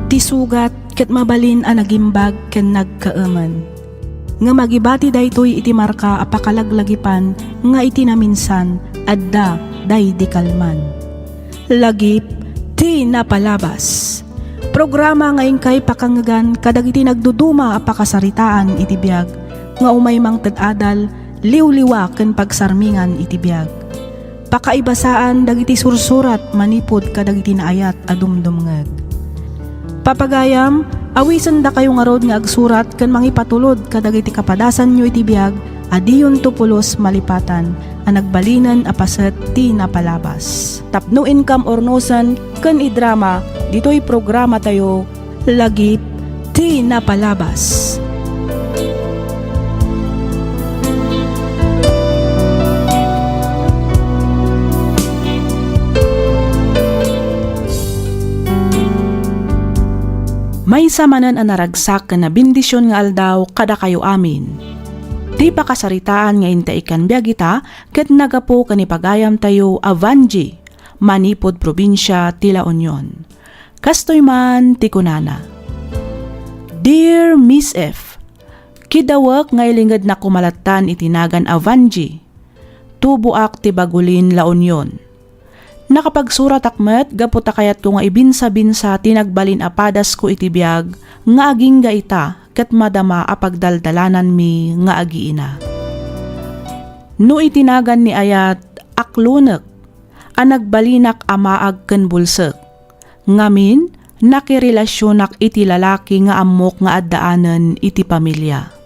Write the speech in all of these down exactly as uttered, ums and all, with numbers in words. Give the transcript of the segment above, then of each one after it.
Ti sugat ket mabalin a nagimbag ken nagkaemen. Ngem agibati daytoy iti marka a pakalaglagipan nga iti naminsan, adda daydi kalman. Lagip ti napalabas. Programa nga inkay pakangegan kadagiti nagduduma a pakasaritaan iti biag nga umay mangted adal, liwliwa ken pagsarmingan iti biag. Pakaibasaan dagiti sursurat manipud kadagiti naayat a dumdumngeg. Papagayam, awisendakayo ngarud nga agsurat ken mangipatulod kadagiti kapadasanyo iti biag a diyonto pulos malipatan a nagbalinen a paset ti napalabas. Tapno inkam urnosen ken idrama ditoy programatayo, Lagip ti Napalabas. Maysa manen a naragsak ken nabendision nga aldaw kadakayo amin. Ti pakasaritaan nga intaikan biag ita ket naggapu ken ni pagayamtayo a Vangie, manipud probinsia ti La Union. Kastoy man ti kunana, "Dear Miss F, kidawek nga ilingednak koma lattan iti nagan a Vangie. Tuboak ti Bagulin, La Union. Nakapagsuratak met gapu ta kayatko nga ibinsa-binsa ti nagbalin a padasko iti biag nga agingga ita ket madama a pagdaldalananmi nga agiina. No iti nagan ni ayat, aklonek a nagbalinak a maag ken bulsek. Ngamin, nakirelasionak iti lalaki nga ammok nga addaanen iti pamilia.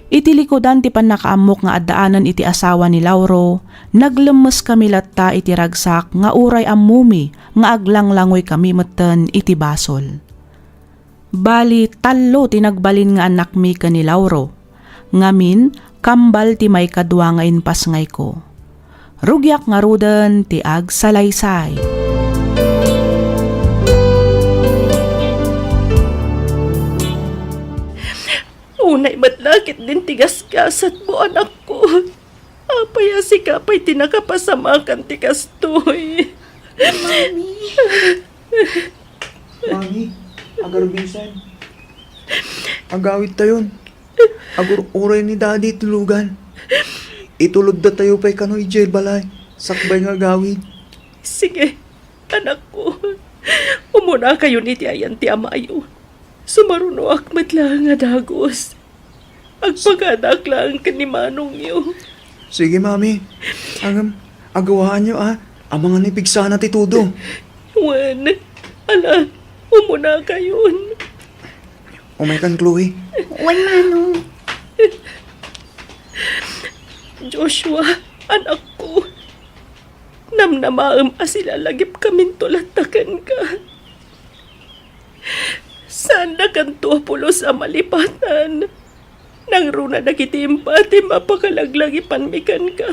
Iti likudan ti pannakaammok nga addaanen iti asawa ni Lauro, naglemmeskami latta iti ragsak nga uray ammomi nga aglanglangoykami metten iti basol. Bali, tallo ti nagbalin nga annakmi ken ni Lauro. Ngamin, kambal ti maikadua nga impasngayko. Rugiak ngaruden ti agsalaysay." Unay met la ketdin ti gasgasatmo, anakko. Apay a sika pay ti nakapasamakan ti kastoy? Mami. Mami, agarbisan. Agawidtayon. Agur-uray ni Daddy ti lugan. Itulodda tayo pay kano idiay balay. Sakbay nga agawid. Sige, anakko. Umunakayon iti ayan ti amayo. Sumarunoak met laeng a dagus. Agpakadaak laeng ken ni manongyo. Sige, Mami. Ngem, agawaanyo, a. Amangan ni pigsana ti tudo. Wen, ala, umunakayon. Umaykan, Chloe. Wen, Manong. Joshua, anakko. Namnamaem a silalagipkaminto latta kenka. Saandakanto a pulos a malipatan. Nangruna dagiti impatim a pakalaglagipanmi kenka.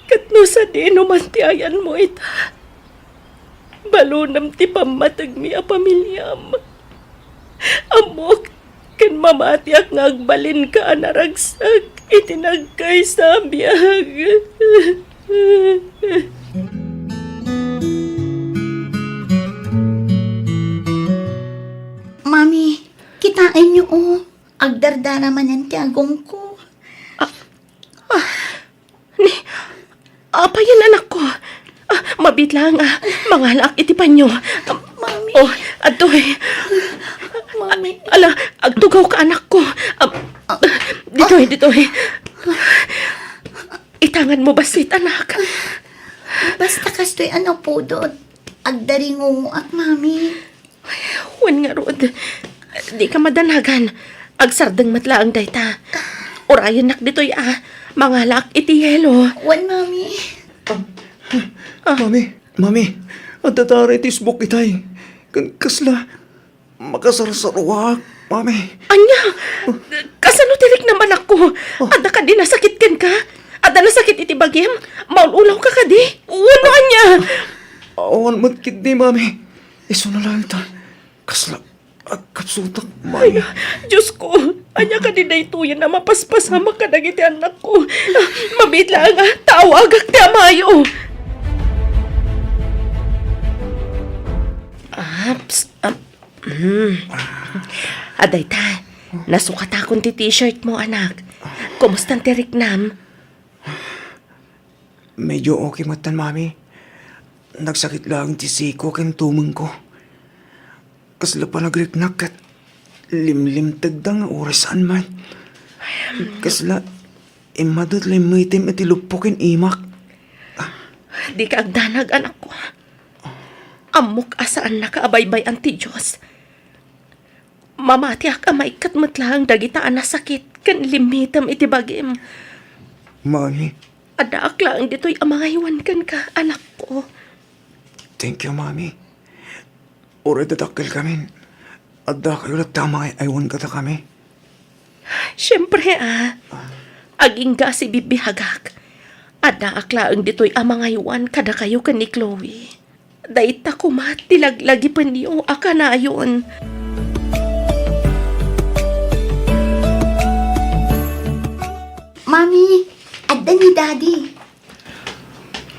Ket no sadino man ti ayanmo ita, balonem ti pammategmi a pamiliam. Ammok ken mamatiak nga agbalinka a naragsak iti nagkaysa a biag. Mami, kitaenyo, o. Agdardara manen ti agongko. Ah, ah, ni, apayen, anakko? Ah, mabiit laeng, a. Mangalaak iti panyo. Ah, Mami. O, adtoy. Mami. Ala, agtugawka, anakko. Ah, ditoy, ditoy. Itanganmo bassit, anak. Basta kastoy a napudot. Agdaringungoak, Mami. Wen ngarud, dika madanagan. Agsardeng met laeng dayta. Urayennak ditoy a mangalaak iti yelo. Wen, Mami. Ah, ah. Mami, Mami, adda ta iti isbuk itay. Ken kasla, makasarsaruak, Mami. Ania? Kasano ti riknam, anakko? Ah. Adda kadi nasakit kenka? Adda nasakit iti bagim? Maul-ulawka kadi? Wenno ania? Awan met ketdi, Mami. Isuna laeng ta kasla agkapsutak, Mami. Ay, Diosko, ania kadi daytoyen a mapaspasamak kadagiti annakko? Ah, mabiit laeng a ta awagak ti amayo. Hmm. A, dayta, nasukatakon ti t-shirt mo, anak. Kumustan ti riknam? Medyo okay metten, Mami. Nagsakit laeng ti siko ken tumengko. Kasla panagriknak ket limlimtegda nga uray saan met. Kasla immadet la immitem iti luppo ken imak. Dika agdanag, anakko. Ammok a saannaka a baybay-an ti Dios. Mamatiak a maikkat met laeng dagita a nasakit ken limmitem iti bagim. Mami. Addaak laeng ditoy a mangaywan kenka, anakko. Thank you, Mami. Uray dadakkelkamin, addakayo latta a mangay-aywan kadakami. Siempre, a. Agingga a sibibiagak. Addaak laeng ditoy a mangaywan kadakayo ken ni Chloe. Dayta koma ti laglagipenyo a kanayon. Mami, adda ni Daddy.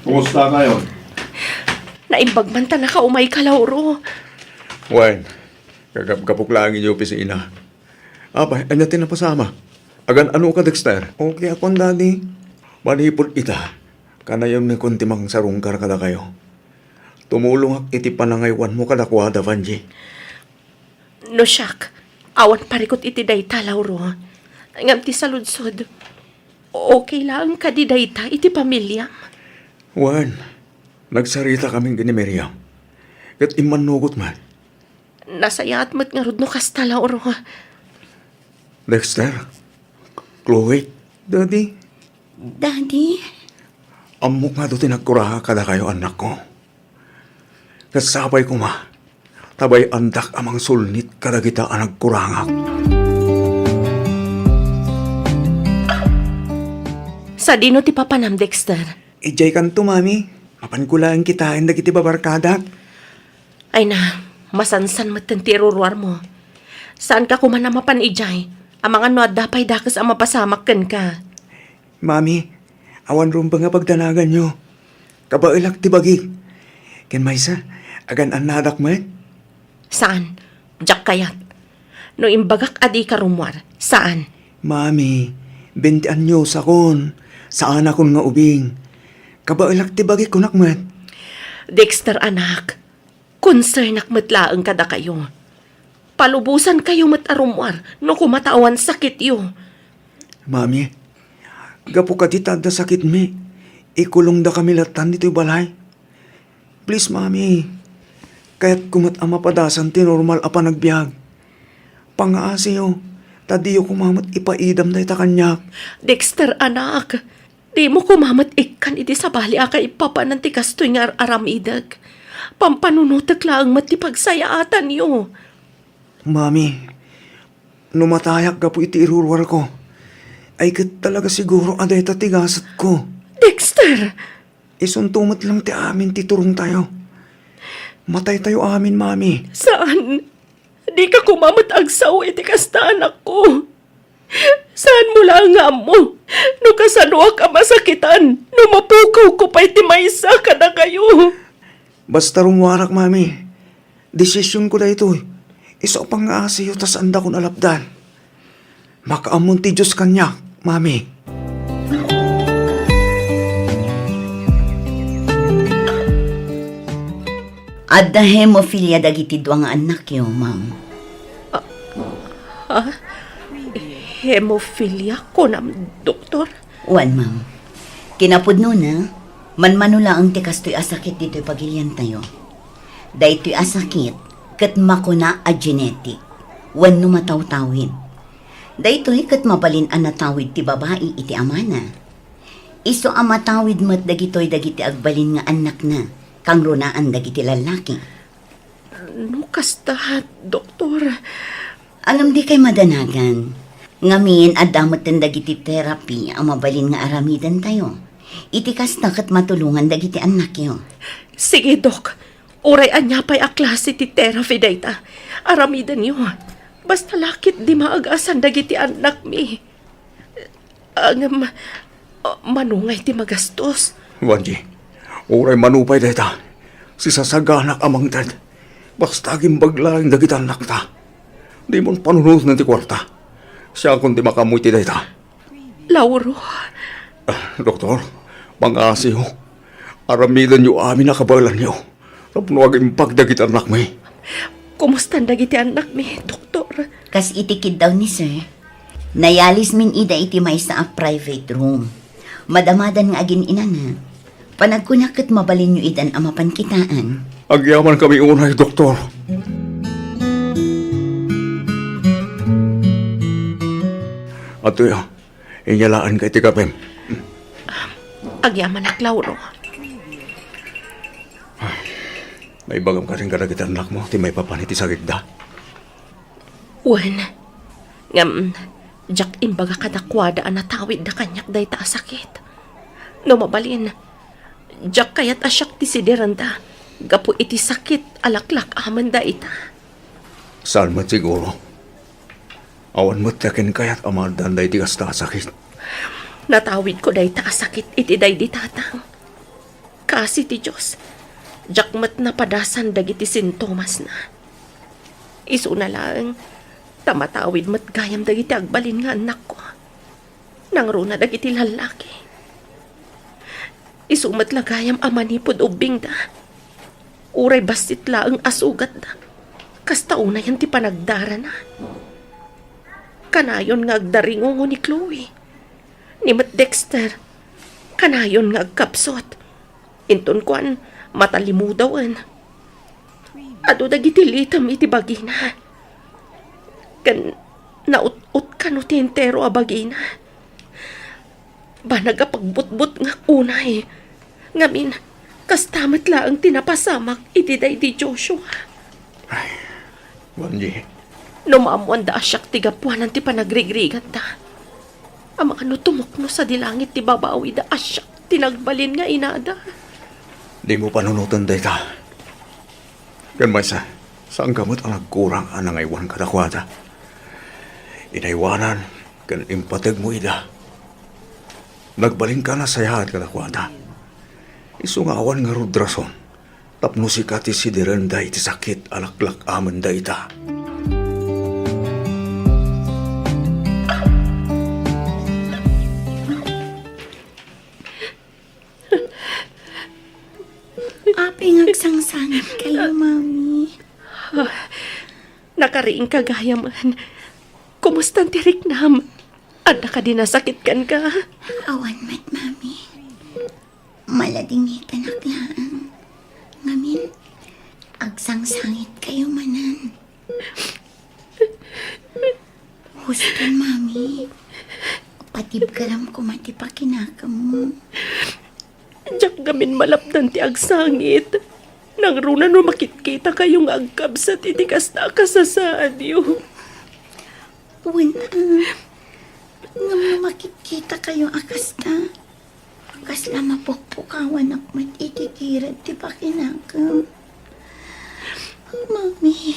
Kumusta kayon? Naimbag man ta nakaumayka, Lauro. Wen, gagapgapok laeng idiay opisina. Apay, ania ti napasama? Agan-anoka, Dexter? Okay akon, Daddy. Manipud ita, kanayonmi kon ti mangsarungkar kadakayo. Tumulongak iti panangaywanmo kadakuada, Vangie. No siak, awan parikut iti dayta, Lauro. Ngem ti saludsod, okay laeng kadi dayta iti pamiliam? Wen, nagsaritakamin ken ni Miriam. Ket immannugot met. Nasayaat met ngarud no kasta, Lauro. Dexter, Chloe. Daddy. Daddy? Ammok nga adu ti nagkurangak kadakayo, annakko. Ket sapay koma, ta bay-andak a mangsulnit kadagita a nagkurangak. Sadino ti papanam, Dexter? Idiay kanto, Mami. Mapanko laeng kitaen dagiti babarkadak. Ay na, masansan metten ti iruruarmo. Saanka koma a mapan idiay, amangan no adda pay dakes a mapasamak kenka. Mami, awan rumbeng a pagdanaganyo. Kabaelak ti bagik. Ken maysa, agan-annadak met? Saan? Diak kayat. No imbagak a dika rummuar, saan? Mami, bente anyosakon. Saanakon nga ubing. Kabaelak ti bagik, kunak met. Dexter, anak, konsernak met laeng kadakayo. Palubosankayo met a rummuar no koma ta awan sakityo. Mami, gapu kadi ta adda sakitmi, ikulongdakami lattan ditoy balay. Please, Mami, kayatko met a mapadasan ti normal a panagbiag. Pangngaasiyo, ta diyo koma met ipaidam dayta kaniak. Dexter, anak, dimo koma met ikkan iti sabali a kaipapanan ti kastoy nga ar-aramidek. Pampanunotek laeng met ti pagsayaatanyo. Mami, no matayak gapu iti iruruarko, ay ket talaga siguro a dayta ti gasatko. Dexter! Isunto met lang ti amin ti turongtayo. Mataytayo amin, Mami. Saan? Dika koma met agsao iti kasta, anakko. Saanmo laeng nga ammo no kasanoak a masakitan no mapukawko pay ti maysa kadakayo. Basta rummuarak, Mami. Desisionko daytoy. Isu a pangngaasiyo ta saandakon a lapdan. Makaammon ti Dios kaniak, Mami. Adda hemophilia dagiti dua nga annakyo, ma'am. Ha? Hemophilia, kunam, doktor? Wen, ma'am. Kinapudnona, manmano laeng ti kastoy a sakit ditoy pagiliantayo. Daytoy a sakit ket makuna a genetic wenno matawtawid. Daytoy ket mabalin a natawid ti babai iti amana. Isu a matawid met dagitoy dagiti agbalin nga annakna, kangrunaan dagiti lallaki. No kasta, doktor. Ngem dikay madanagan. Ngamin, adda metten dagiti therapy a mabalin nga aramidentayo. Iti kasta ket matulongan dagiti annakyo. Sige, Dok. Uray ania pay a klase ti therapy dayta, aramidenyo. Basta la ketdi maag-asan dagiti annakmi. Ngem, ah, mano ngay ti magastos? Vangie, uray mano pay dayta, sisasaganak a mangted. Basta agimbag laeng dagiti annakta. Dimon panunoten ti kuarta. Siakon ti makaammo iti dayta. Lauro. Ah, doktor, pangngasiyo. Aramidenyo amin a kabaelanyo tapno agimbag dagiti annakmi. Kumustan dagiti annakmi, doktor? Kas iti kiddaw ni sir, nayalismin ida iti maysa a private room. Madamadan nga agin-inana. Panagkunak ket mabalinyo idan a mapan kitaen. Agyamankami unay, doktor. Adtoya, inyalaanka iti kapem. Agyamanak, Lauro. Naibagam kadin kadagiti annakmo ti maipapan iti sakitda? Wen, ngem, diak imbaga kadakuada a natawidda kaniak dayta a sakit. No mabalin, diak kayat a siak ti sidirenda gapu iti sakit a laklak-amenda ita. Saan met siguro. Awan met ti akin kayat a maaddaan daydi kasta a sakit. Natawidko dayta a sakit iti daydi tatang. Kaasi ti Dios, diak met napadasan dagiti sintomasna. Isuna laeng, ta matawid met gayam dagiti agbalin nga annakko. Nangruna dagiti lallaki. Isu met la gayam a manipud ubbingda. Uray bassit laeng a sugatda. Kasta unayen ti panagdarana. Kanayon nga agdaringungo ni Chloe. Ni met Dexter, kanayon nga agkapsut. Inton kuan, matalimudawen. Adu dagiti litem iti bagina. Ken naut-ot kano ti entero a bagina. Banag a pagbutbutngak unay. Ngamin, kasta met laeng ti napasamak iti daydi Joshua. Ay, Juanji. No maammoanda a siak ti gapuanan ti panagrigrigatda. Amangan no tumukno sadi langit ti babawida a siak ti nagbalin nga inada. Dimo panunoten dayta. Ken maysa, saanka met a nagkurang a nangaywan kadakuada. Inaywanan ken impategmo ida. Nagbalinka a nasayaat kadakuada. Isu nga awan ngarud rason tapno sika ti sidirenda iti sakit a laklak-amenda ita. Apay nga agsangsangit kayo, Mami? Ah, nakariingka gayamen. Kumustan ti riknam? Adda kadi nasakit kenka? Awan met, Mami. Maladingitanak laeng. Ngamin, agsangsangit kayo manen. Huston, Mami. Patibkaram koma ti pakinakemmo. Diak ngamin malapdan ti agsangit. Nangruna no makitkita kayo nga agkabsat iti kasta a kasasaadyo. Wen, ah, ngem no makitkita kayo a kasta, kasla mapukpukawanak met iti kirad ti pakinakem. Mami,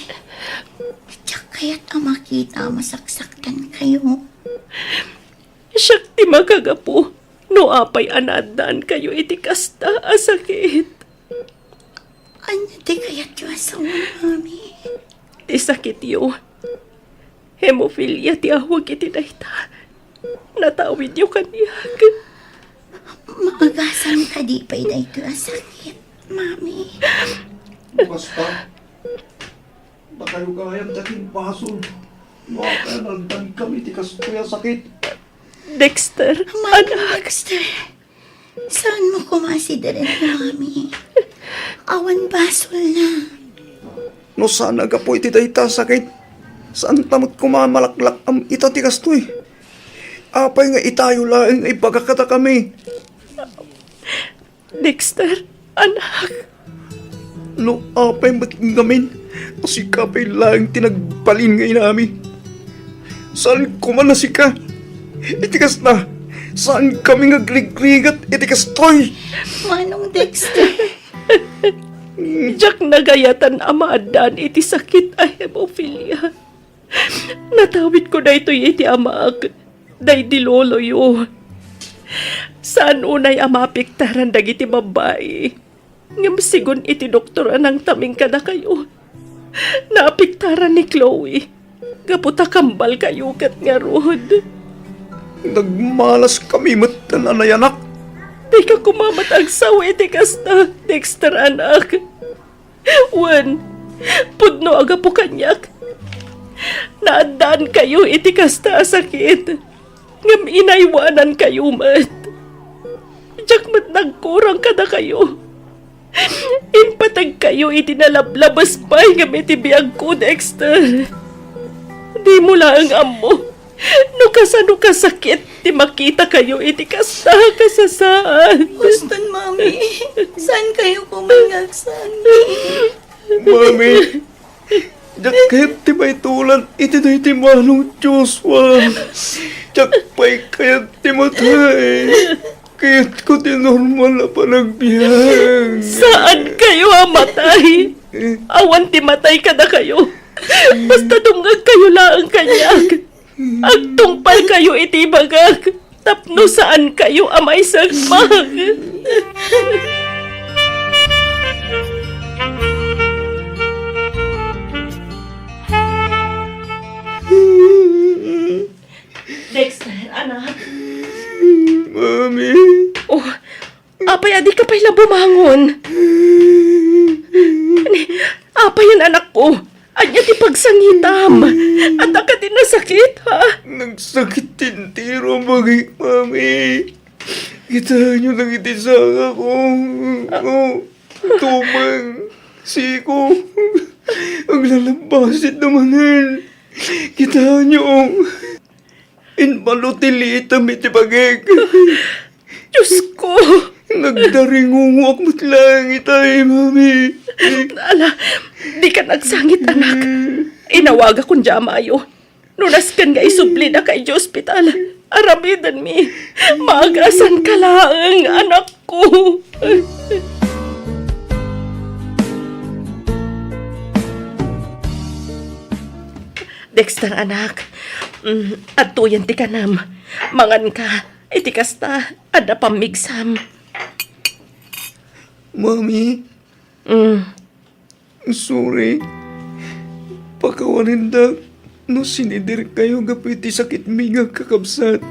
diak kayat a makita a masaksaktan kayo. Siak ti makagapu no apay a naaddaankayo iti kasta a sakit. Ania ti kayatyo a sawen, Mami? Ti sakityo. Hemophilia ti awag iti dayta. Natawidyo kaniak. Maagasam kadi pay daytoy a sakit, Mami? Basta, dakayo gayam ti agimbasol no apay a naaddankami iti kastoy a sakit. Dexter, Mami, anak. Dexter, saanmo koma a sideren ni Mami? Awan basolna. No saan a gapu iti dayta a sakit, saanta met koma a malaklak-am ita ti kastoy. Apay nga itayo laeng nga ibaga kadakami? Dexter, anak. No apay met ngamin a sika pay laeng ti nagbalin nga inami, saan koma a sika. Iti kasta, saankami nga agrigrigat iti kastoy. Manong Dexter. Diak nagayatan a maaddaan iti sakit a hemophilia. Natawidko daytoy iti amaak, daydi loloyo. Saan unay a maapektaran dagiti babbai. Ngem sigun iti doktor a nangtaming kadakayo, Naapektaran ni Chloe gapu ta kambalkayo ket ngarud. Nagmalaskami metten a nayanak. Dika koma met agsaw iti kasta, Dexter, anak. Wen, pudno a gapu kaniak, naaddaankayo iti kasta a sakit, ngem inaywanankayo met. Diak met nagkurang kadakayo. Impategkayo iti nalablabes pay ngem iti biagko, Dexter. Dimo laeng ammo no kasano kasakit ti makitakayo iti kasta a kasasaad. Boston, Mami. Saankayo koma nga agsangit? Mami, diak kayat ti maitulan iti daytoy manong Joshua. Diak pay kayat ti matay. Kayatko ti normal a panagbiag. Saankayo a matay? Awan ti matay kadakayo. Basta dumngegkayo laeng kaniak. Agtungpalkayo iti ibagak tapno saankayo a maisagmak. Dexter, anak. Mami. Oh, apay a dika pay la bumangon? Ni, apay yan, anakko? Ania ti pagsangitam? Adda kadi nasakit, ha? Nagsakit ti entero a bagik, Mami. Kitaenyo dagiti sangako. Oh, tumeng, siko. Aglalabbasit da manen. Kitaenyo. Imbalo ti liitem iti bagik. Diosko! Nagdaringungoak met laeng itay, Mami. Ala, dika nagsangit, anak. Inawagakon diay amayo. No nasken nga isublidaka idiay ospital, aramidenmi. Maagasanka laeng, anakko. Dexter, anak, mm, adtoyen ti kanem. Manganka. Iti kasta, adda pammigsam. Mami. Mm. Sorry. Pakawanendak no sinidirkayo gapu iti sakitmi nga agkakabsat.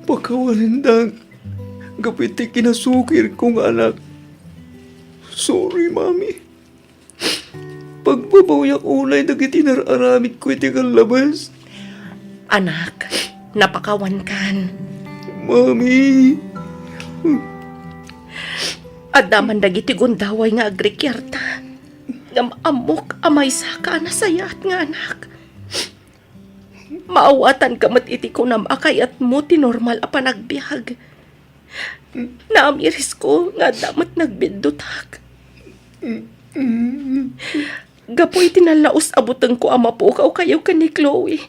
Pakawanendak gapu iti kinasukirko nga anak. Sorry, Mami. Pagbabawiak unay dagiti nar-aramidko iti kallabes. Anak, napakawankan. Mami. Adda man dagiti gundaway nga agrikiarta. Ngem ammok a maysaka a nasayaat nga anak. Maawatanka met iti kunam a kayatmo ti normal a panagbiag. Naamirisko nga adda met nagbiddutak. Gapu iti nallaus a butengko a mapukawkayo ken ni Chloe,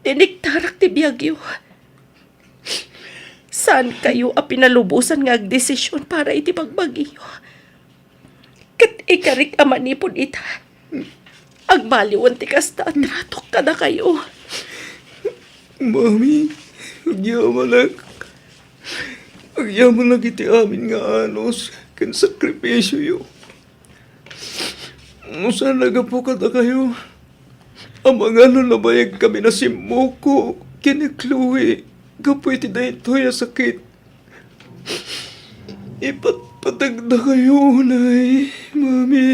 tiniktarak ti biagyo. Saankayo a pinalubosan nga agdesisyon para iti bagbagiyo. Ket ikarik a manipud ita, agbaliwen ti kasta a tratok kadakayo. Mami, agyamanak. Agyamanak iti amin nga anus ken sakripisioyo. No saan a gapu kadakayo, amangan no nabayagkami a simmoko ken ni Chloe gapu iti daytoy a sakit. Ipatpatagdakayo unay, Mami.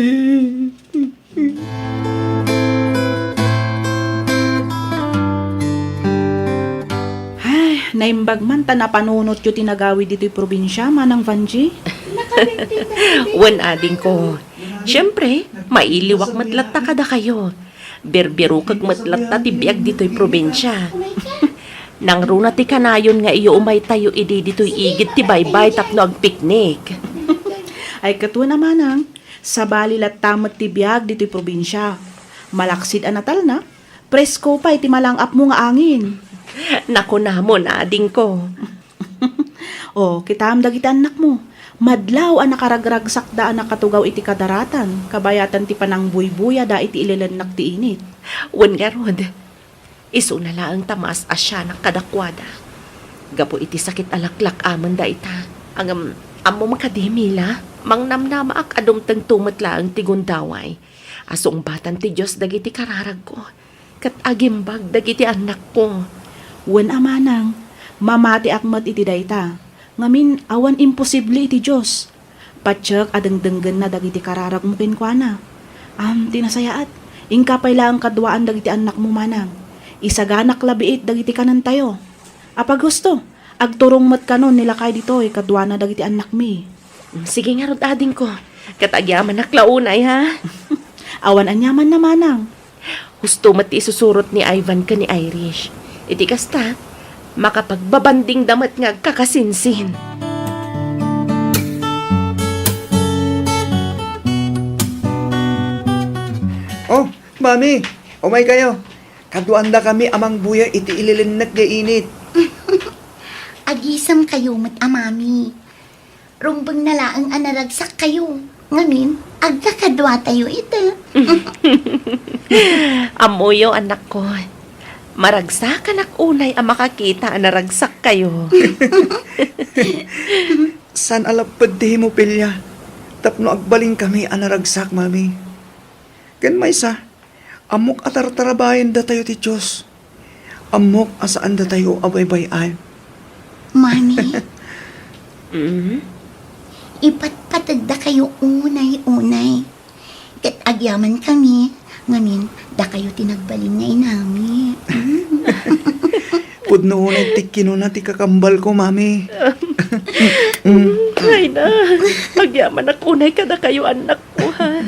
Ay, naimbag man ta napanunotyo ti nagawid ditoy probinsia, Manang Vangie. Wen, adingko. Siempre, mailiwak met latta kadakayo. Birbirokek met latta ti biag ditoy probinsia. Nangruna ti kanayon nga iumaytayo idi ditoy igid ti baybay tapno agpiknik. Ay, ket wen a, Manang, sabali latta met ti biag ditoy probinsia. Malaksid a natalna, presko pay ti malang-apmo nga angin. Nakunamon, adingko. O, kitaem dagiti annakmo. Madlaw a nakaragragsakda a nakatugaw iti kadaratan, kabayatan ti panangbuybuyada iti ilelennak ti init. Wen ngarud, isuna laeng ta maas-asianak kadakuada. Gapu iti sakit a laklak-amenda ita, ngem Ammom kadi, Mila, mangnamnamaak a dumtengto met laeng ti gundaway a sungbatan ti Dios dagiti kararagko, ket agimbag dagiti annakko. Wen a manang, mamatiak met iti dayta. Ngamin, awan imposible iti Dios. Patiek a dengdenggenna dagiti kararagmo kenkuana. Am, ti nasayaat, inka pay laeng kaduaan dagiti annakmo, manang. Isaganak la biit dagiti kanentayo. Apaghusto, agturong met kanon ni lakay ditoy kaduana dagiti annakmi. Mm, sige ngarud, adingko. Ket agyamanak la unay, ha? Awan aniamanna, manang. Husto met ti isusurot ni Ivan ken ni Irish. Iti kasta, makapagbabandingda met nga agkakasinsin. Oh, Mami, umaykayo. Kaduandakami a mangbuya iti ililinnek nga init. Agisemkayo met a mami. Rumbeng na laeng a naragsakkayo. Ngamin, agkakaduatayo ita. Ammoyo, annakko. Maragsakanak unay a makakita a naragsakkayo. Saan a lapped ti hemopilia tapno agbalinkami a naragsak, Mami. Ken maysa, ammok a tartarabayen datayo ti Dios. Ammok a saan datayo a baybay-an. Mami, Mm? Ipatpategdakayo unay-unay. Ket agyamankami, ngamin, dakayo ti nagbalin nga inami. Mm. Pudno unay ti kinuna ti kakambalko, Mami. Mm. Ay na, agyamanak unay kadakayo, annakko, ha?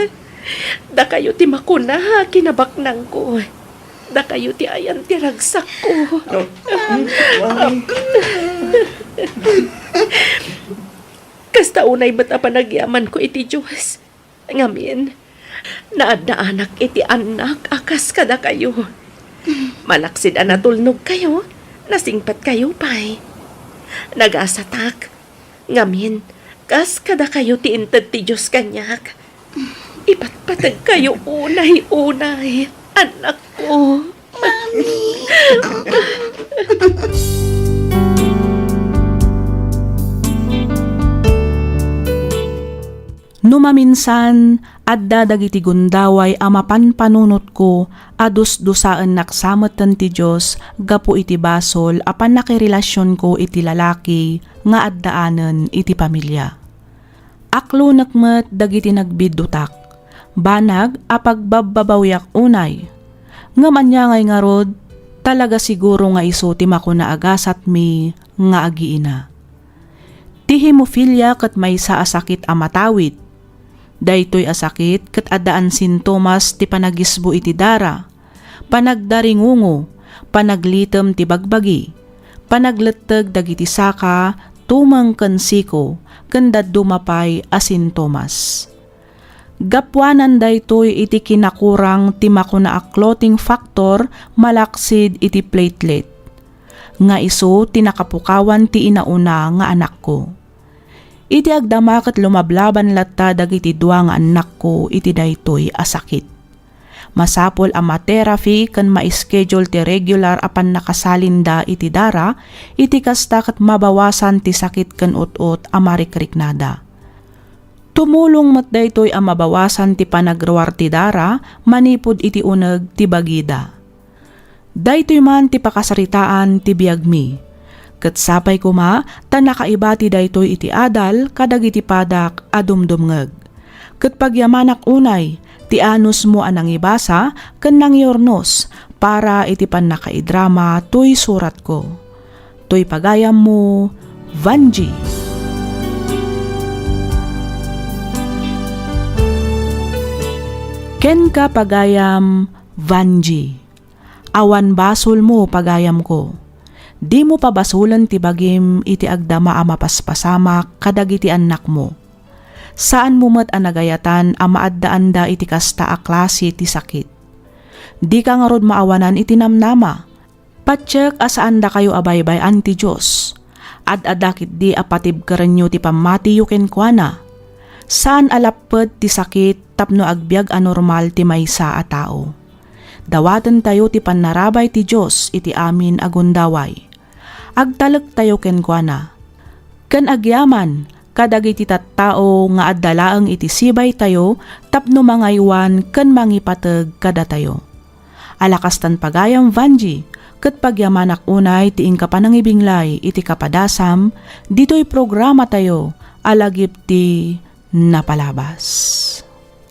Dakayo ti makuna, ha, kinabaknangko. Dakayo ti ayan ti ragsakko. Oh, mm, Mami. Kasta unay met a panagyamanko iti Dios. Ngamin, naaddaanak iti annak a kas kadakayo. Malaksid a natulnogkayo, nasingpetkayo pay. Nagasatak. Ngamin, kas kadakayo ti inted ti Dios kaniak. Ipatpategkayo unay-unay, annakko. Mami. No maminsan, adda dagiti gundaway a mapanpanunotko a dusdusaennak sa metten ti Dios gapu iti basol a pannakirelasionko iti lalaki nga addaanen iti pamilia. Aklonek met dagiti nagbiddutak, banag a pagbabbabawiak unay. Ngem ania ngay ngarud, talaga siguro nga isu ti makuna a gasatmi nga agiina. Ti hemofilia ket maysa a sakit a matawid. Daytoy a sakit ket addaan sintomas ti panagisbo iti dara, panagdaringungo, panaglitem ti bagbagi, panagletteg dagiti saka, tumeng ken siko, ken dadduma pay a sintomas. Gapuanan daytoy iti kinakurang ti makuna a clotting factor malaksid iti platelet, nga isu ti nakapukawan ti inauna nga anakko. Iti agdama ket lumablaban latta dagiti dua nga annakko iti daytoy a sakit. Masapul a ma-therapy ken ma-schedule ti regular a pannakasalinda iti dara, iti kasta ket mabawasan ti sakit ken ut-ot a marikriknada. Tumulong met daytoy a mabawasan ti panagruar ti dara manipud iti uneg ti bagida. Daytoy man ti pakasaritaan ti biagmi. Ket sapay koma ta nakaibati daytoy iti adal kadagiti padak a dumdumngeg. Ket pagyamanak unay ti anusmo a nangibasa ken nangiurnos para iti pannakaidrama toy suratko. Toy pagayammo, Vanji. Kenka, pagayam, Vanji. Awan basolmo, pagayamko. Dimo pabasolen ti bagim iti agdama a mapaspasamak kadagiti annakmo. Saanmo met a nagayatan a maaddaanda iti kasta a klase ti sakit. Dika ngarud maawanan iti namnama. Patiek a saandakayo a baybay-an ti Dios. Ad-adda ketdi a patibkerenyo ti pammatiyo kenkuana. Saan a lapped ti sakit tapno agbiag a normal ti maysa a tao. Dawatentayo ti pannarabay ti Dios iti amin a gundaway. Agtalektayo kenkuana. Ken agyaman, kadagiti tattao nga adda laeng iti sibaytayo tapno mangaywan ken mangipateg kadatayo. Ala kastan pagayam, Vanji, ket pagyamanak unay ti inka panangibinglay iti kapadasam ditoy programatayo a lagip ti napalabas.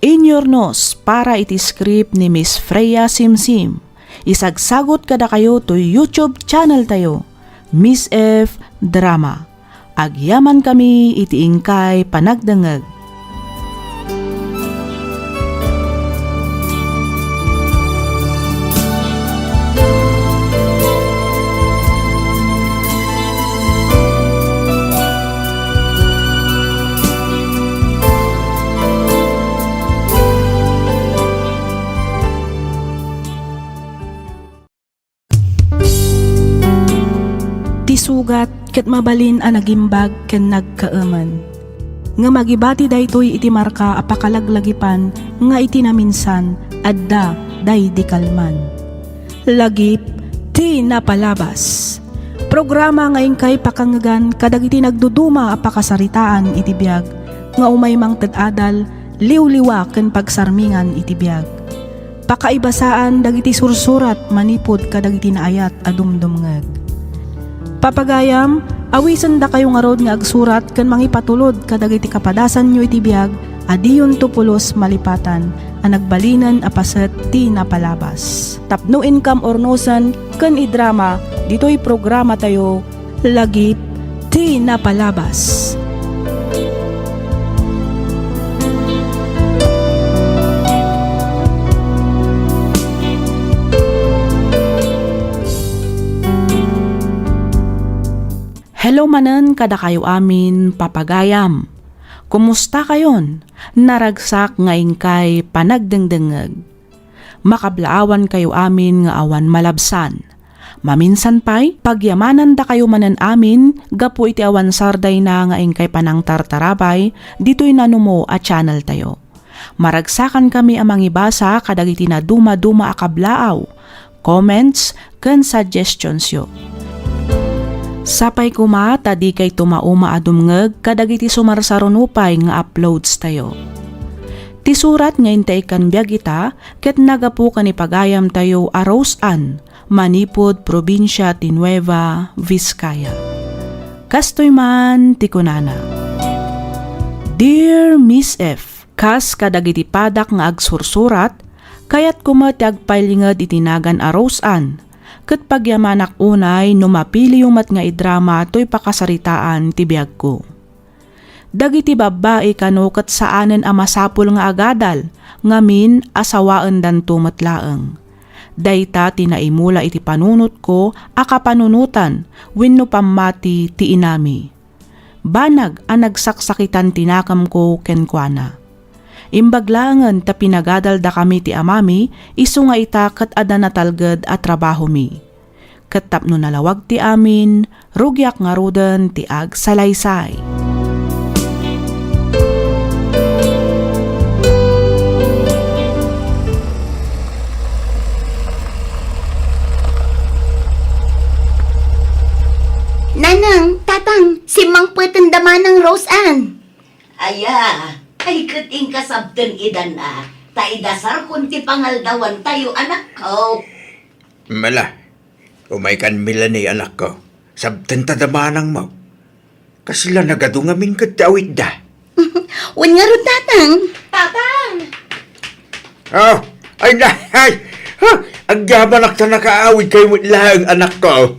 Inyurnos para iti script ni Miss Freya Simsim. Isagsagut kadakayo toy YouTube channel tayo, Miss F Drama. Agyamankami iti inkay panagdengngeg. Ti sugat ket mabalin a nagimbag ken nagkaemen. Ngem agibati daytoy iti marka a pakalaglagipan nga iti naminsan, adda daydi kalman. Lagip ti napalabas. Programa nga inkay pakangngegan kadagiti nagduduma a pakasaritaan iti biag nga umay mangted adal, liwliwa ken pagsarmingan iti biag. Pakaibasaan dagiti sursurat manipud kadagiti naayat a dumdumngeg. Papagayam, awisendakayo ngarud nga agsurat ken mangipatulod kadagiti kapadasanyo iti biag a diyonto pulos malipatan a nagbalinen a paset ti napalabas. Tapno inkam urnosen ken idrama ditoy programatayo, Lagip ti Napalabas. Hello manen kadakayo amin, papagayam. Kumustakayon? Naragsak nga inkay panagdengdengngeg. Makablaawankayo amin nga awan malabsan. Maminsan pay, pagyamanandakayo manen amin gapu iti awan sardayna nga inkay panangtartarabay ditoy nanumo a channeltayo. Maragsakankami a mangibasa kadagiti nadumaduma a kablaaw, comments, ken suggestions-yo. Sapay koma ta dikayto mauma a dumngeg kadagiti sumarsaruno pay nga uploads-tayo. Ti surat nga intay ikkan biag ita ket nagapu ken ni pagayamtayo a Rose Ann, manipud probinsia ti Nueva Vizcaya. Kastoy man ti kunana, Dear Miss F, kas kadagiti padak nga agsursurat, kayatko met ti agpailinged iti nagan a Rose Ann, ket pagyamanak unay no mapiliyo met nga idrama toy pakasaritaan ti biagko. Dagiti babbai kano ket saanen a masapul nga agadal, ngamin a sawaendanto met laeng. Dayta ti naimula iti panunotko a kapanunotan wenno pammati ti inami. Banag a nagsaksakitan ti nakemko kenkuana. Imbag laengen ta pinagadaldakami ti amami, isu nga ita ket adda natalged a trabahomi. Ket tapno nalawag ti amin, rugiak ngaruden ti agsalaysay. Nanang, Tatang, simmangpetenda manang Rose Ann. Aya, ay ket inkasabten idan a, ta idasarkon ti pangaldawantayo, anakko. Mala, umaykan milani, anakko. Sabtenta da manangmo. Kasla nagadu ngamin ket ti awitda. Wen ngarud, Tatang. Tatang! Oh, ay na, ay! Huh! Agyamanak ta nakaawidkayo met laeng, anakko.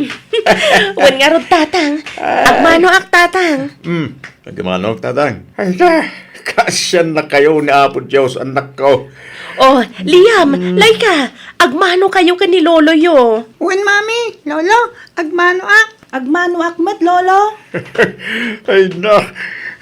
Wen ngarud, Tatang. Ay. Agmanoak, Tatang. Hmm, agmanoak, Tatang. Ay na, kaasiannakayo ni Apo Dios, anakko. Oh, Liam, hmm, layka. Agmanokayo ken ni Loloyo. Wen, Mami, Lolo, agmanoak. Agmanoak met, Lolo. Ay na,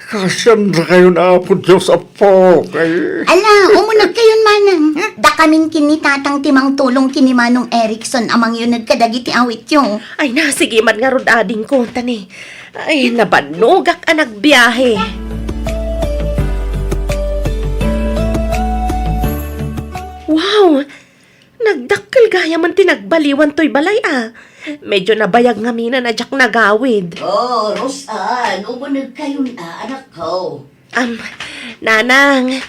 kaasiannakayon, Apo Dios, Apo, kay... Ala, umunegkayon manang. Dakamin ken ni Tatang ti mangtulong ken ni Manong Erickson a mangyuneg kadagiti awityo. Ay na, sige man ngarud, adingko, tani. Ay, nabannogak a nagbiahe. Wow! Nagdakkel gayamen ti nagbaliwan toy balay a. Medyo nabayag ngaminen a diak nagawid. Oh, Rosan, umuneg kayon a, anakko. Am, Nanang.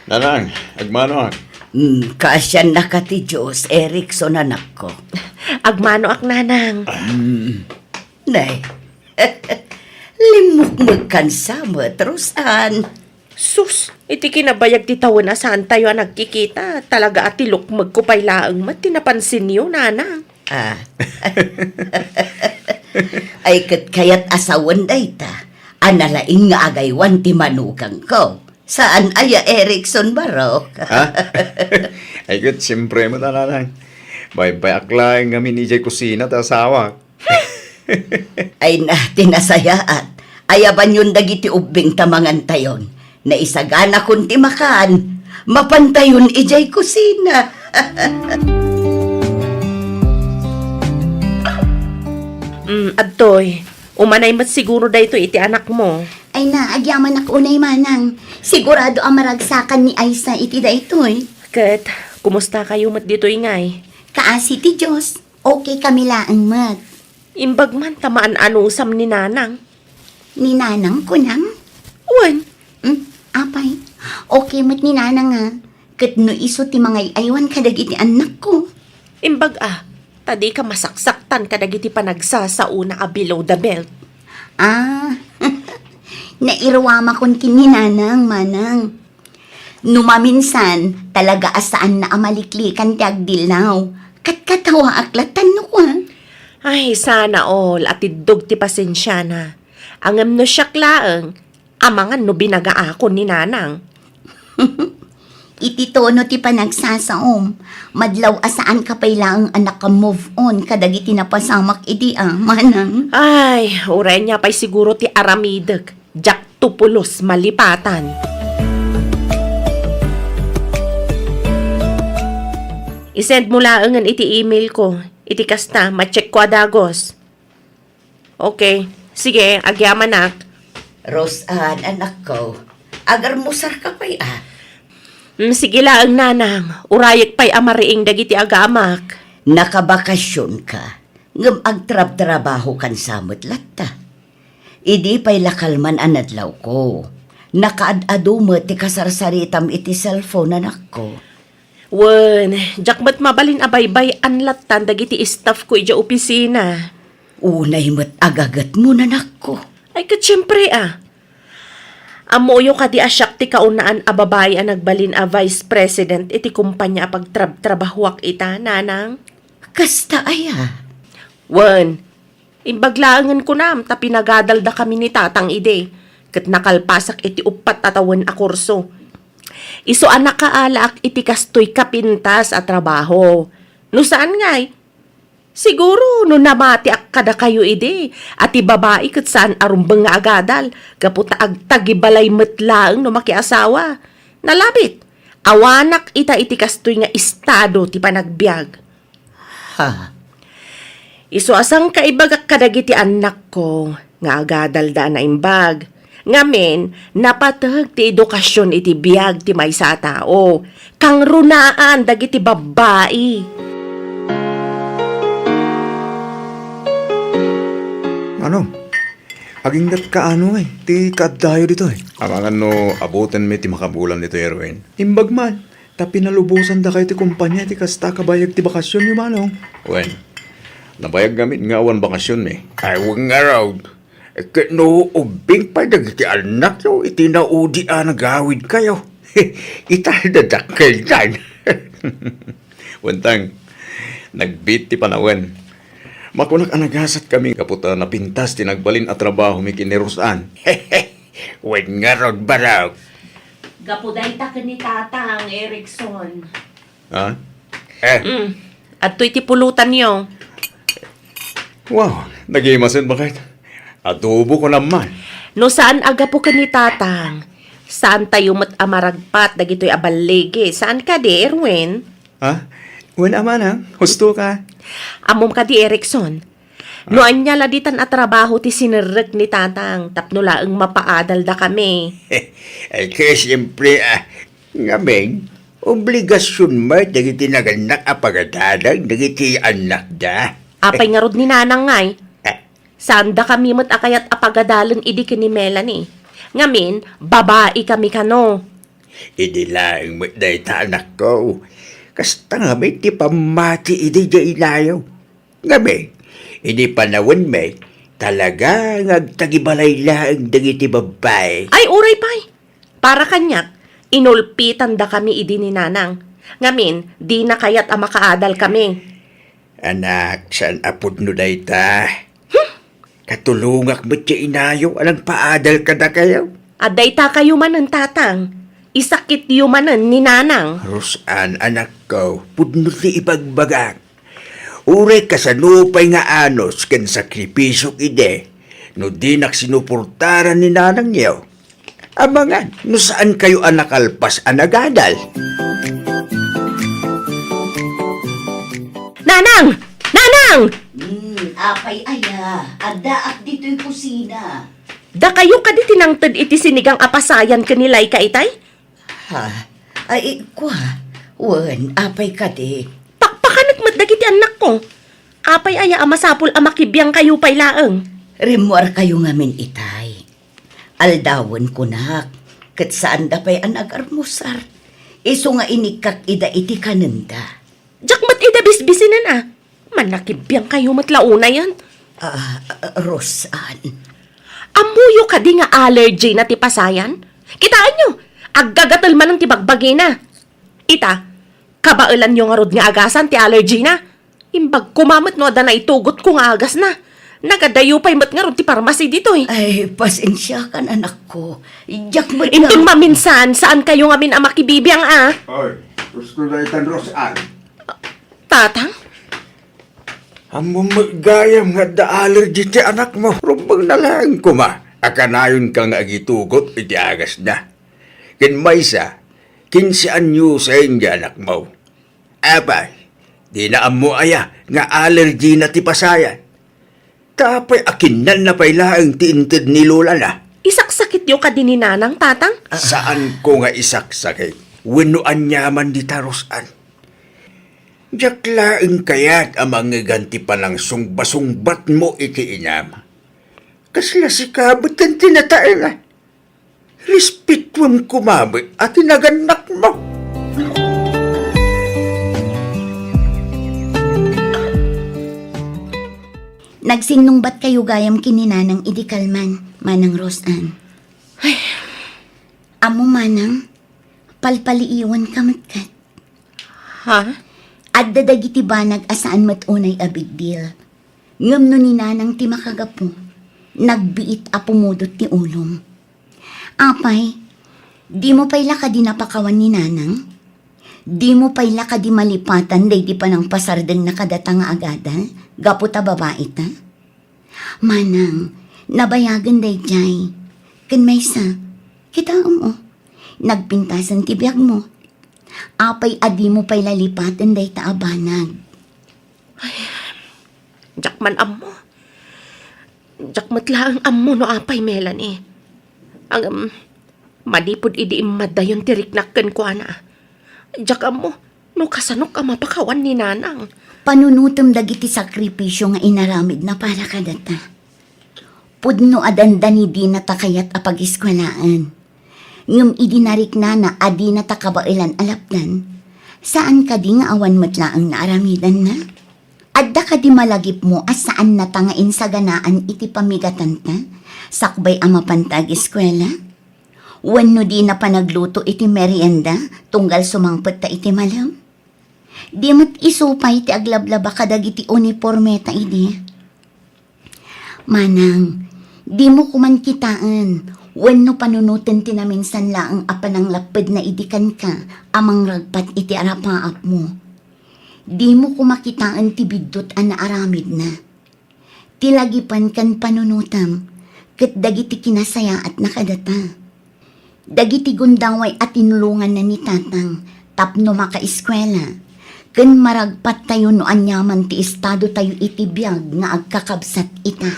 Nanang, agmanoak. Hmm, kaasiannaka ti Dios, Erickson, anakko. Agmanoak, Nanang. Hmm. Nay, limmukmegkan sa met, Rosan. Sus, iti kinabayag ti tawen a saantayo a nagkikita, talaga a ti lukmegko pay laeng met ti napansinyo, Nanang. Ah. Ay, ket kayat a sawen dayta, a nalaing nga agaywan ti manugangko. Saan aya, Erickson Barok? Ha? Ay, ket, siyempre met, Nanang. Baybayak laeng ngamin idiay kusina ti asawak. Ay na, ti nasayaat. Ayabanyon dagiti ubbing ta mangantayon. Naisaganakon ti makan. Mapantayon idiay kusina. Mm, adtoy. Umanay met siguro daytoy iti anakmo. Ay na, agyamanak unay, Manang. Sigurado a maragsakan ni Aisa iti daytoy. Ket, kumusta kayo met ditoy ngay? Kaasi ti Dios, okay kami laeng met. Imbag man ta maan-anusam ni Nanang. Ni Nanang, kunam? Wen. Hmm, apay, okay met ni Nanang, a. Ket no isu ti mangay-aywan kadagiti annakko. Imbag a, ta dika masaksaktan kadagiti panagsasaona a below the belt. Ah, nairuamakon ken ni Nanang, Manang. No maminsan, talaga a saanna a maliklikan ti agdillaw. Katkatawaak lattan no kua. Ay, sana all a tiddog ti pasensiana. Ngem no siak laeng, amangan no binagaakon ni Nanang. Iti tono ti panagsasaom, madlaw a saanka pay laeng a naka-move on kadagiti napasamak idi a, Manang. Ay, uray ania pay siguro ti aramidek, diak to pulos malipatan. I-send mo laengen iti email ko. Iti kasta, ma-check ko a dagus. Okay. Sige, agyamanak. Rosan, anakko, agarmusarka pay a? Mm, sige laeng, Nanang. Urayek pay a mariing dagiti agamak. Nakabakasionka, ngem agtrabtrabahokan sa met latta. Idi pay la kalman a nadlawko, nakaad-adu met ti kasarsaritam iti cellphone, anakko. Wen, diak met mabalin a baybay-an lattan dagiti staff ko idiay opisina. Unay met agagetmo, nanakko. Ay, ket siempre a. Ammoyo kadi a siak ti kaunaan a babai a nagbalin a vice president iti kumpanya a pagtrabtrabahoak ita, Nanang? Kasta aya? Wen, imbag laengen kunam ta pinagadaldakami ni Tatang idi, ket nakalpasak iti uppat a tawen a kurso. Isu a nakaalaak iti kastoy kapintas a trabaho. No saan ngay, siguro no namatiak kadakayo idi, a ti babai ket saan a rumbeng nga agadal, gapu ta agtagibalay met laeng no makiasawa. Nalabit, awanak ita iti kastoy nga estado ti panagbiag. Ha? Isu a sangkaibagak kadagiti annakko nga agadalda a naimbag. Ngamin, napateg ti edukasion iti biag ti maysa a tao. Kangrunaan dagiti babbai. Ano? Aginggatka ano ngay ti kaaddayo ditoy? Amangan no abutenmi ti makabulan ditoy, Erwin. Imbag man. Ta pinalubosan dakayo ti kumpanya iti kasta a kabayag ti bakasionyo, Manong. Wen, nabayag ngamin nga awan bakasionmi. Ay, wen ngarud. Ket no ubbing pay dagiti annakyo iti naudi a nagawidkayo, ita, dadakkeldan. Wen, Tang, nagbiit ti panawen. Makunak a nagasatkami gapu ta napintas ti nagbalin a trabahomi ken ni Rosan. Wen ngarud, Barok. Gapu dayta ken ni Tatang Erickson. Ha? Eh. Mm. Adtoy ti pulutanyo. Wow, nagimasen baket. Adobo ko naman. No saan a gapu ken ni Tatang, saantayo met a maragpat dagitoy a balligi. Saan kadi, Erwin? Ha? Wen a, Manang, husto ka. Ammom kadi, Erickson? No ania la ditan a trabaho ti sinerrek ni Tatang tapno laeng mapaadaldakami? Ay, kaya siyempre, ah, ngamin, Obligasion met dagiti nagannak a pagadalan dagiti annakda. Apay ngarud ni Nanang ngay? Eh. Saandakami met a kayat a pagadalen idi ken ni Melanie. Ngamin, babaikami kano. Idi laeng met dayta, anakko. Kasta ngamin ti pammati idi diay inayo. Ngamin, idi panawenmi, talaga nga agtagibalay laeng dagiti babbai. Ay, uray pay. Para kaniak, inulpitandakami idi ni Nanang. Ngamin, dina kayat a makaadalkami. Anak, saan a pudno dayta? Hmm? Katulongak met ti inayo a nagpaadal kadakayo. Adda itakayo manen, Tatang. Isakityo manen ni Nanang. Roseanne, anakko, pudno ti ibagbagak. Uray kasano pay nga anus ken sakripisio idi, no dinak sinuportaran ni nanangyo. Amangan no saankayo a nakalpas a nagadal. Nanang! Nanang! Hmm, apay aya? Addaak ditoy kusina. Dakayo kadi ti nangted iti sinigang a pasayan ken ni Laika itay? Ha? Ay, kua. Wen, apay kadi? Pakpakanek met dagiti annakko. Apay aya a masapul a makibiangkayo pay laeng? Rimmuarkayo ngamin itay. Aldawen kunak, ket saanda pay a nagarmusar. Isu nga inikkak ida iti kanenda. Diak met ida bisbisinen a. Mannakibiangkayo met la unayen. Ah, ah, Roseanne. Ammoyo kadi nga allergy na ti pasayan? Kitaenyo, aggagatel manen ti bagbagina. Ita, kabaelanyo ngarud nga agasan ti allergy na. Imbag koma met no adda naitugotko nga agas na. Nagadayo pay met ngarud ti parmasi ditoy. Ay, pasensiakan, anakko. Diak met nga Inton maminsan, saankayo ngamin a makibibiang a. Ay, gusto na itan, Roseanne. Tatang? Ammom met gayam nga adda allergy ti anakmo. Rumbeng na laeng koma a kanayonka nga agitugot iti agasna. Ken maysa, kinse anyosen ti anakmo. Apay, dina ammo aya nga allergy na ti pasayan? Ta apay a kinnanna pay laeng ti inted ni lolana? Isaksakityo kadi ni Nanang, Tatang? Saanko nga isaksakit wenno aniaman dita, Roseanne. Diak laeng kayat a mangngegan ti panangsungba-sungbatmo iti inam. Kasla sika met ti nataenga. Respetuem koma met a ti nagannakmo. Nagsinnungbatkayo gayam ken ni Nanang idi kalman, Manang Roseanne. Ay. Ammo, Manang, palpaliiwanka met ket. Ha? Adda dagiti banag a saan met unay a big deal. Ngem no ni Nanang ti makagapu, nagbiit a pumudot ti ulom. Apay, dimo pay la kadi napakawan ni Nanang? Dimo pay la kadi malipatan daydi panangpasardengna kadata nga agadal gapu ta babaita? Manang, nabayagen daydiay. Ken maysa, kitaem, o, nagpintasen ti biagmo. Apay a dimo pay la lipaten dayta a banag? Ay, diak man ammo. Diak met laeng ammo no apay, Melanie. Ngem, manipud idi immaddayon ti riknak kenkuana, diak ammo no kasanok a mapakawan ni Nanang. Panunotem dagiti sakripisio nga inaramidna para kadata. Pudno a dandani dinata kayat a pagiskuelaen. Ngem idi nariknana a dinata kabaelan a lapdan, saan kadi nga awan met laeng naaramidanna? Adda kadi malagipmo a saannata nga insaganaan iti pamigatanta, sakbay a mapanta agiskuela? Wenno dina panagluto iti merienda tunggal sumangpetta iti malem? Di met isu pay ti aglablaba kadagiti unipormeta idi? Manang, dimo koman kitaen wenno panunoten ti naminsan laeng a pananglappedna idi kenka a mangragpat iti arapaapmo. Dimo koma kitaen ti biddut a naaramidna. Ti lagipen ken panunotem ket dagiti kinasayaatna kadata. Dagiti gundaway a tinulonganna ni Tatang tapno makaeskuela ken maragpattayo no aniaman ti estadotayo iti biag nga agkakabsat ita.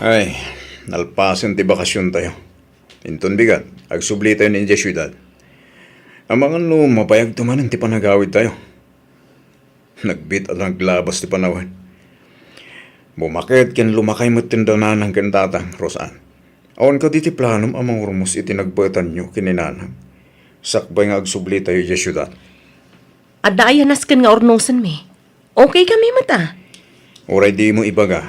Ay, Nalpasen ti bakasiontayo. Inton bigat, agsublitayo idiay siudad. Amangan no mabayagto manen ti panagawidtayo. Nagbit a naglabas ti panawen. Bumaket ken lumakay met ti nanang ken tatang, Rosan. Awan kadi ti planom a mangurmos iti nagbaetanyo ken ni nanang? Sakbay nga agsublitayo idiay siudad. Adda aya nasken nga urnosenmi. Okay kami met a. Uray dimo ibaga.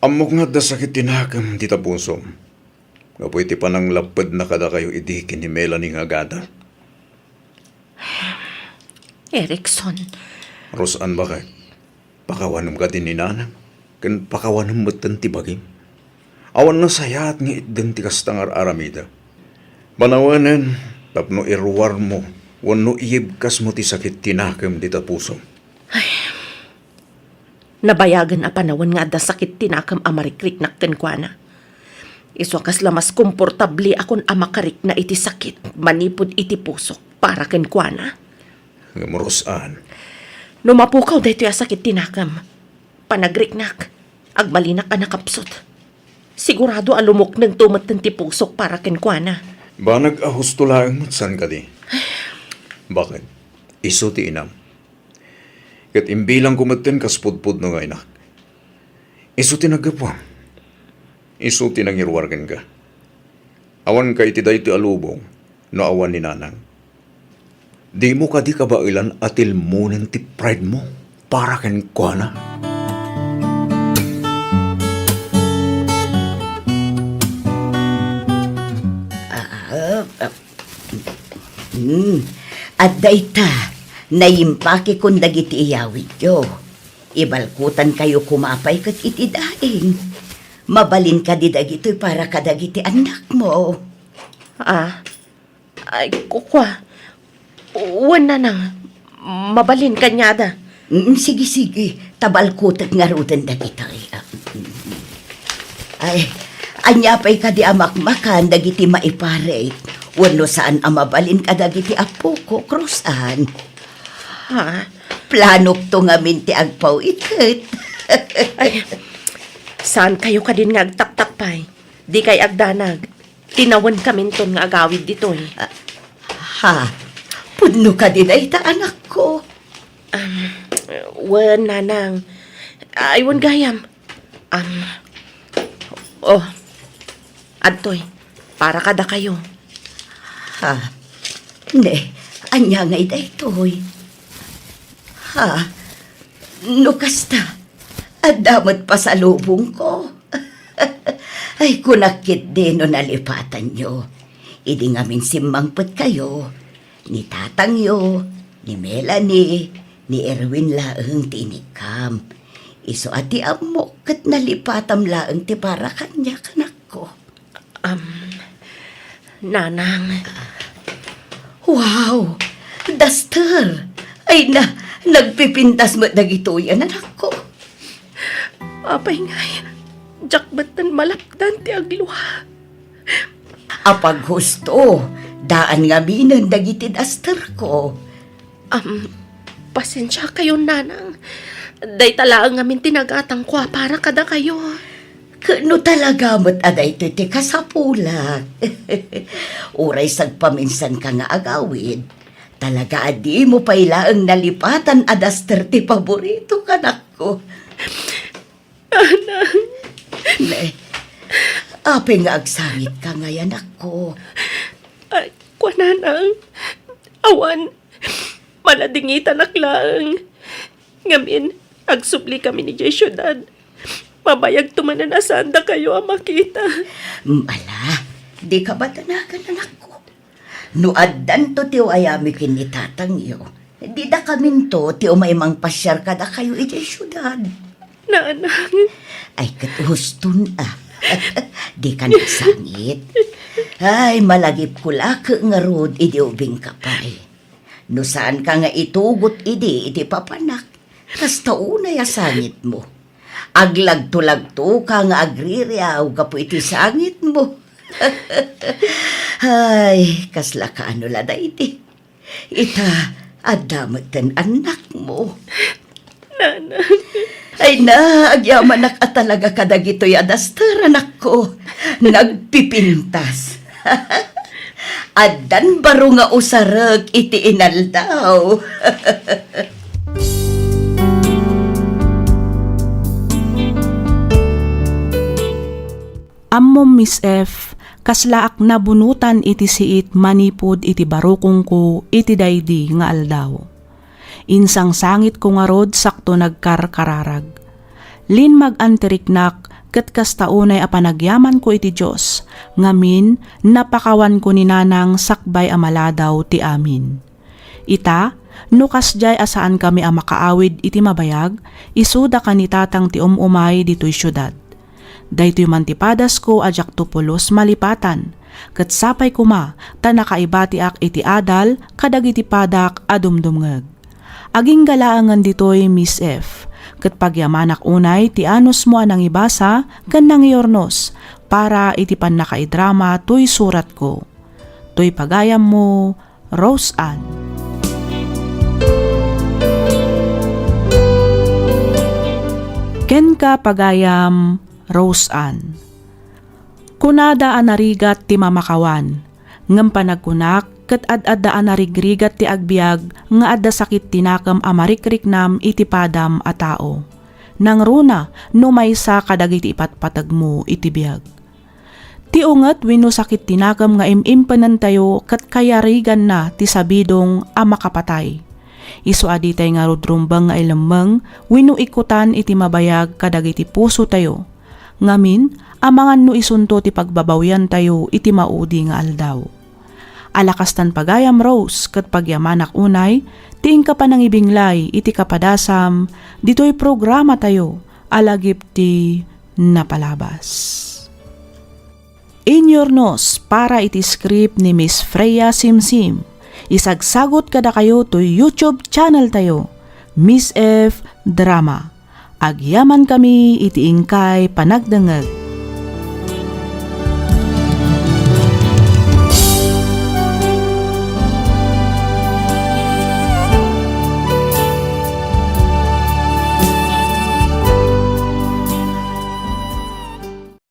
Ammok nga adda sakit ti nakem dita pusom. Gapu iti pananglappedna kadakayo idi ken ni Melanie nga agadal. Erickson. Rosan, bakit? Pakawanem kadi ni nanang, ken pakawanem metten ti bagim. Awan nasayaat nga itdem ti kasta nga ar-aramida. Panawenen tapno iruarmo wenno iyibkasmo ti sakit ti nakem dita pusom. Nabayagen a panawen nga adda sakit ti nakem a marikriknak kenkuana. Isu a kasla mas komportableakon a makarikna iti sakit manipud iti pusok para kenkuana. Ngem, Rosan. No mapukaw daytoy a sakit ti nakem, panagriknak, agbalinak a nakapsut. Sigurado a lumuknengto metten ti pusok para kenkuana. Banag a husto laeng met saan kadi. Bakit? Isu ti inam. Ket imbilangko metten kas pudpudno nga inak. Isu ti naggapuam. Isu ti nangiruar kenka. Awanka iti daytoy a lubong no awan ni nanang. Dimo kadi kabaelan a tilmonen ti pride mo para kenkuana? Ah, ah, hmm. Adda ita, naimpakekon dagiti iyawidyo. Ibalkutankayo koma pay ket iti daing. Mabalin kadi dagitoy para kadagiti annakmo? Ah, ay, kua. Wen, nanang, mabalin kaniada. Mm, sige, sige. Ta balkutek ngaruden dagitoy. Ay, ania pay kadi a makmakan dagiti maiparit? Wenno saan a mabalin kadagiti appokok, Rosan? Ha? Planokto ngamin ti agpaw-iket. Ay, saankayo kadin nga agtaktak pay? Dikay agdanag. Tinawenkaminton nga agawid ditoy. Ah, ha? Pudno kadi dayta, anakko? Um, wen, nanang. Ay, wen gayam. Um, oh, adtoy. Para kadakayo. Ha? Ne, ania ngay daytoy? Ha? No kasta, adda met pasalubongko. Ay, kunak ketdi no nalipatanyo. Idi ngamin simmangpetkayo, ni tatangyo, ni Melanie, ni Erwin laeng ti inikkam. Isu a ti ammok ket nalipatam laeng ti para kaniak, anakko. Am, nanang. Wow! Duster! Ay na, nagpipintas met dagitoy, anakko. Apay ngay, diak metten malapdan ti aglua. Apaghusto, daan ngaminen dagiti dusterko. Am, pasensiakayo, nanang. Dayta laeng ngamin ti nagatangko a para kadakayo. Ket no talaga met a daytoy ti kasapulak, uray sagpaminsanka nga agawid, talaga a dimo pay laeng nalipatan a duster ti paboritok, anakko. Nanang. Ne, apay nga agsangitka ngay, anakko? Ay, kua, nanang. Awan, maladingitanak laeng. Ngamin, agsubli kami idiay siudad. Mabayagto manen a saandakayo a makita. Mm, ala, dika badanagan, anakko. No addanto ti uayami ken ni tatangyo, didakaminto ti umay mangpasiar kadakayo idiay siudad. Nanang. Ay, ket huston a. Dika nagsangit. Ay, malagipko la ket ngarud idi ubingka pay. No saanka nga itugot idi iti papanak, kasta unay a sangitmo. Aglagto-lagtoka nga agririaw gapu iti sangitmo. Ay, kasla kaano la daydi? Ita, adda metten annakmo. Nanang. Ay na, agyamanak a talaga kadagitoy a dasteranakko. Nagpipintas. Addan baro nga usarek iti inaldaw. Ammom, Miss F, kaslaak nabunotan iti siit manipud iti barukongko iti daydi nga aldaw. Insangsangitko ngarud sakto nagkarkararag. Limmag-antiriknak ket kasta unay a panagyamanko iti Dios, ngamin, napakawanko ni Nanang sakbay a maladaw ti amin. Ita, no kasdiay a saankami a makaawid iti mabayag, isuda ken ni Tatang ti um-umay ditoy siudad. Daytoy man ti padasko a diakto pulos malipatan, ket sapay koma ta nakaibatiak iti adal kadagiti padak a dumdumngeg. Agingga laengen ditoy, Miss F, ket pagyamanak unay ti anusmo a nangibasa ken nangiurnos para iti pannakaidrama toy suratko. Toy pagayammo, Rose Ann. Kenka, pagayam, Rose Ann. Kunada a narigat ti mamakawan, ngem panagkunak ket ad-adda a narigrigat ti agbiag nga adda sakit ti nakem a marikriknam iti padam a tao. Nangruna no maysa kadagiti ipatpategmo iti biag. Ti unget wenno sakit ti nakem nga im-impenentayo ket kayariganna ti sabidong a makapatay. Isu a ditay ngarud rumbeng nga ilemmeng wenno ikkutan iti mabayag kadagiti pusotayo. Ngamin, amangan no isunto ti pagbabawiantayo iti maudi nga aldaw. Ala kastan, pagayam Rose, ket pagyamanak unay ti inka panangibinglay iti kapadasam ditoy programatayo a Lagip ti Napalabas. Inyurnos para iti script ni Miss Freya Simsim. Isagsagut kadakayo toy YouTube channel tayo, Miss F Drama. Agyamankami iti inkay panagdengngeg.